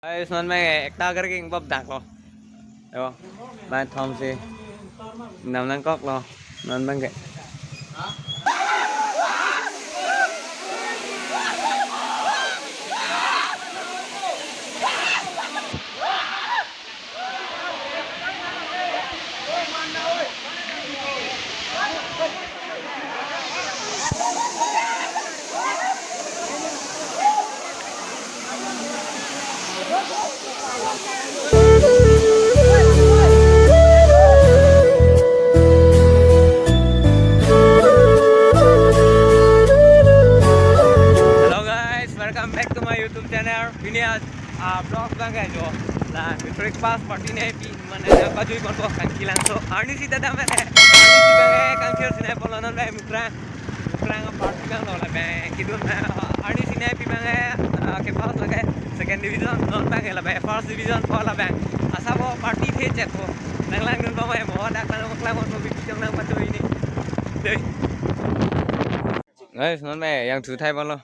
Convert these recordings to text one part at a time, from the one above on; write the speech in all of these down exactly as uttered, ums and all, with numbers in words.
Guys, non abang ekta agar ke ingbop dak lo. Yo, bang thom si. Nam nangkok lo. Non abang ke. Hello guys, welcome back to my YouTube channel. Pini, ah, vlog abang ke jo la breakfast party ne pi mane nangpajui ponpo Kangkilangso. Arnisi ta dam ne. Arnisi abang ke Kangkil sinai polo non abang Mukrang. Mukrang party abang lo la abang kedun na. Arnisi ne pi abang ke, ah, ke pass lake second division non abang ke la abang first division po la abang. Asap po party the chet po. Nanglang dunpo mo dak nang klang mo video nangpajui ni. Dei. Guys, non abang yang thu thai ponlo.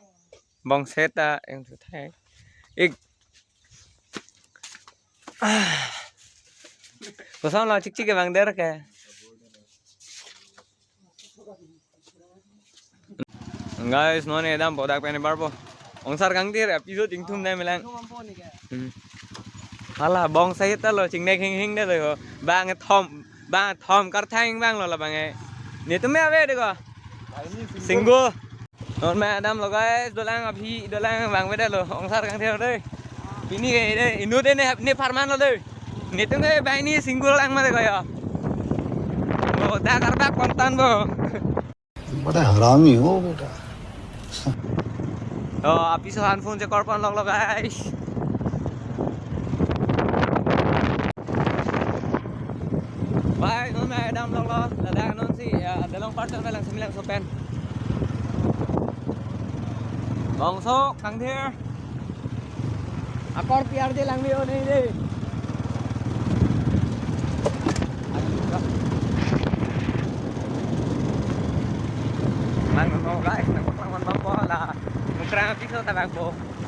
Bong seta yang thu thai. Ik. Ah. Kosam la chikchik ke bang der ke. Guys, non ne dampo dak pen barpo. Ongsar Kangthir episode ingthum nai melang. Hmm. Hala bong sahit ta lo chingnek hing hing de lo. Bang thom, bang thom karthang abang lo la abang e. Netum me ave de ko. Single. Non me damlo guys, dolang aphi, dolang bang beda lo, Ongsar Kangthir dei. Pini ke dei, inut dei ne, ne pharman lo dei. Netum ke bang ne single lang mate ko ya. Lo dak karbak kontan bo. बड़ा हरामी हो बेटा। To, apiso aphan phone chekor pon lok lo guys. Bang, non me damlok lo, ladak non si, ya, dalong parton melang semilang sopen. Bongso, Kangthir. Akor P R J lang video ni dei. Nang no guys, nang paklang man bang po la. Mukrang apiso ta bang po.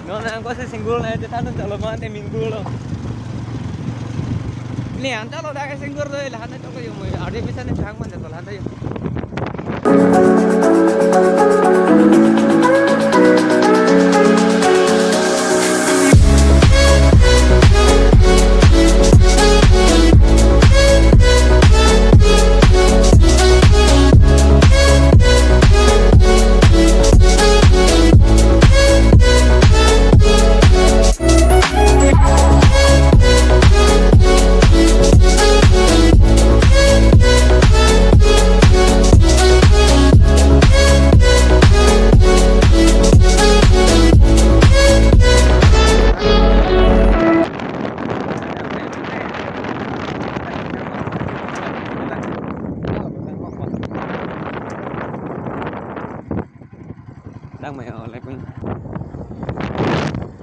Non nang ko si single na, je tanu chalo man te mingle lo. Ni an chalo dak single lo, la han ta ko yo mo. Ade bisa ne thang man ta la han ta yo. Dang mai oleh pun.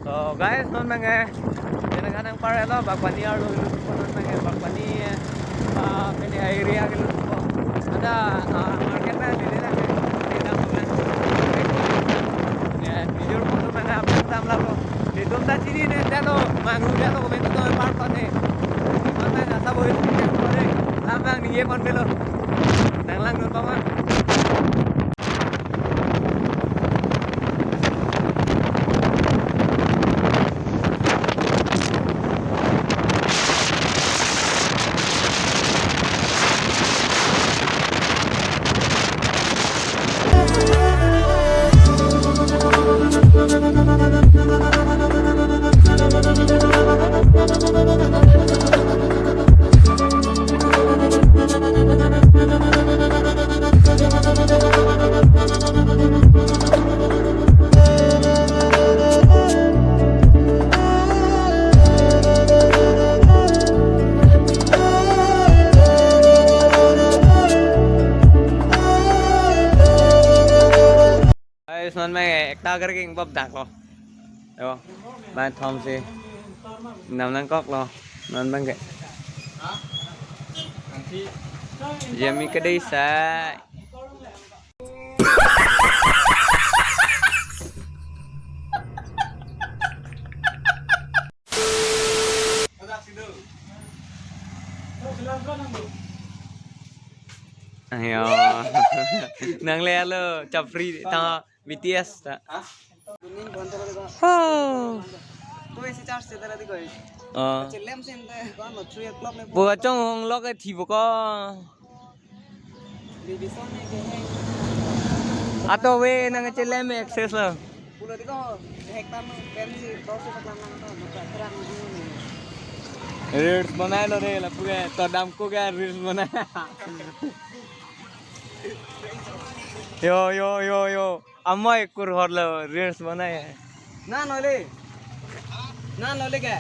So guys, non abang e, jana kanang par lo, Bagpani arlo lo, non abang e, Bagpani, ah, pini area ke lo. Ada, ah, market na, pini na, pini na, pini na. Ya, video photo mana apa tam la lo. Di tum ta chini ne, jalo, mangu jalo, komentu to par pon ne. Mana nasa boy, ne. Lambang ni ye pon belo. Nang lang nonton, ah. Guys, non abang e, ekta agar ke ingbop dak lo. Yo, bang thom si. Nam nangkok lo. Non abang ke. Jami kedai sa. Ayo. Nanglelo, chapri ta B T S ta. Oh. Oh. Pu achong hong lok e thi bo ko. Ato we nang chelem access lo. Reels banai lo re, lapu ke to damko ke reels banai. Yo, yo, yo, yo. Amoi kurhor lo reels banai. Na nole. Na nole ke.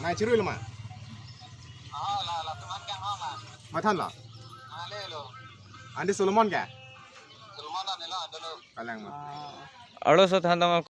Nai chirui lo ma. Mathan lo. Andi Solomon ke? Kalang ma. Arloso than tong.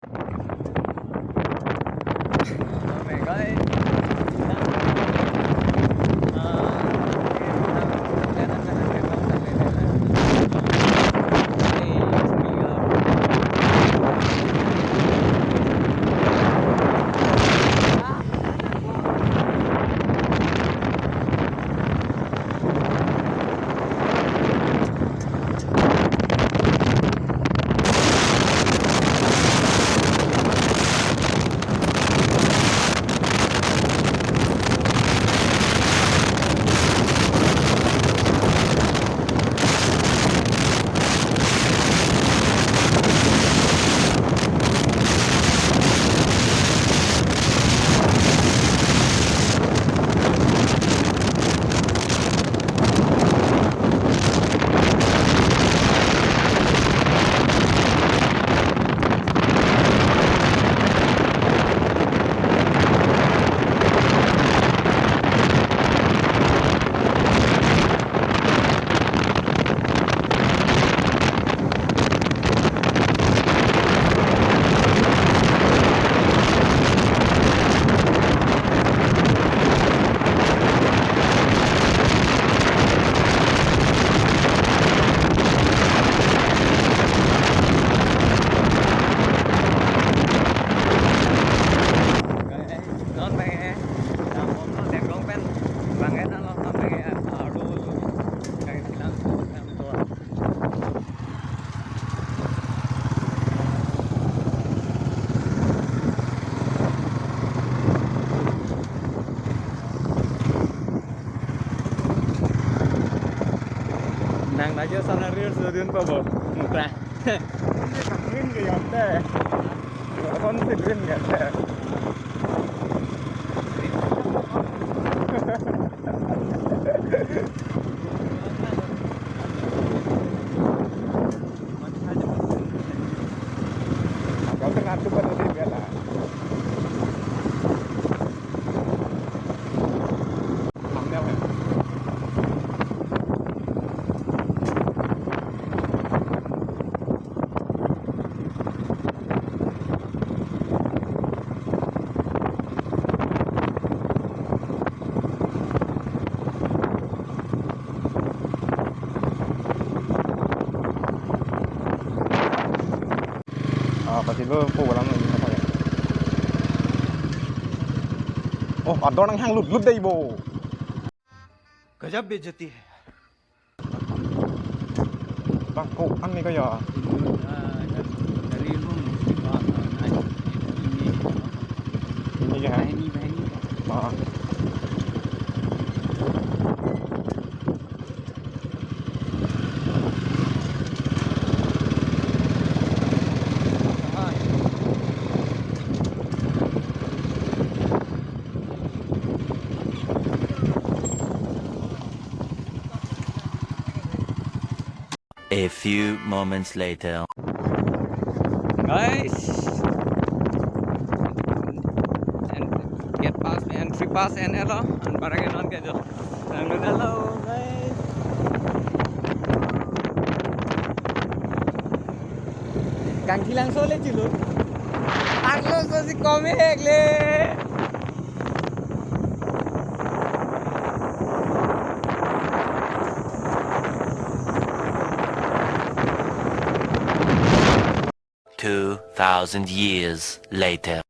Non bang e, Dengkong pen bang e nalo non bang e, aru kai silang silang to. Nang najo sana reels dodun pa bo, mukra. Ini kan green ke ya, teh. Kon si green ke, teh. Agak tengah tu kan tadi bela. Ah, pati lo po walang lagi apa ya? Oh, ador nanghang lutlut dei bo. गजब बेइज्जती है। Bang, ko an ni kaya? Dari rumah. Ini ya? Ini, ini. Ah. A few moments later. Guys, and gate pass, entry pass, and hello, and parang non ke jo. Hello, guys. Kangthilangso le chilo. Arloso si kome hek le. Two thousand years later.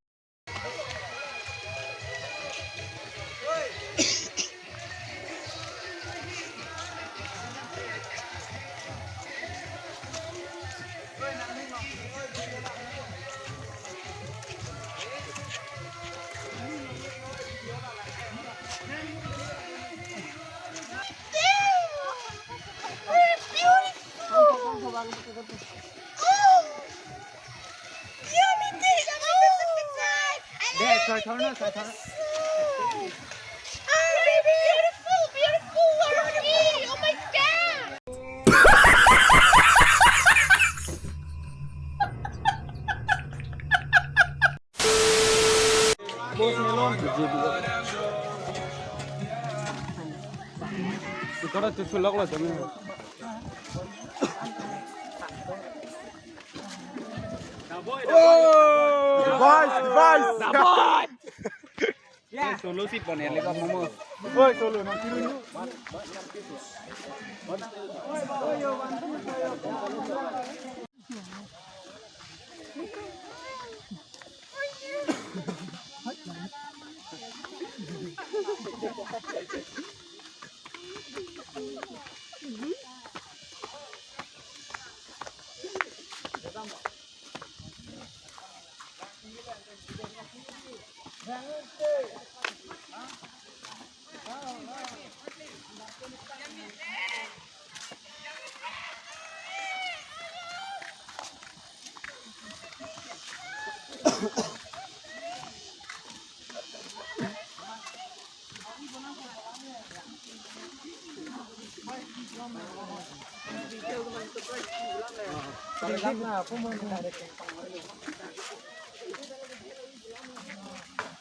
Deh, soi thorno, soi thorno. Oh, beautiful, beautiful, Lordy. Oh my God. Bos melon. Sekarang cucu lok lah, temen. Device, device. Solo si pon ya, leka momo. Oi, solo, nanti dulu.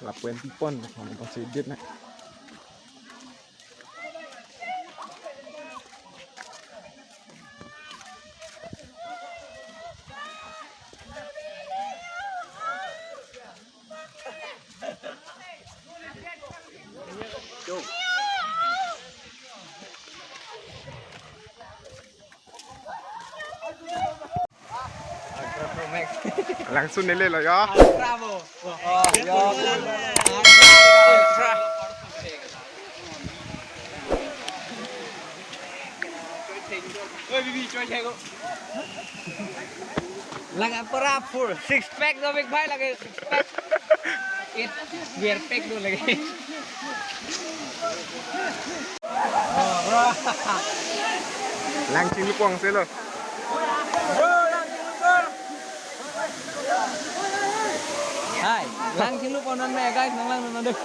Lapu-an pipon, kamu pasi edit na. Langsung nele lo ya. Bravo. Oh, ya. Lake pura full six pack do, big bhai, lake six pack. Eight beer pack do lake. Lang chinglu pon si lo. Hai, lang chinglu pon non me, guys, nanglang non deh.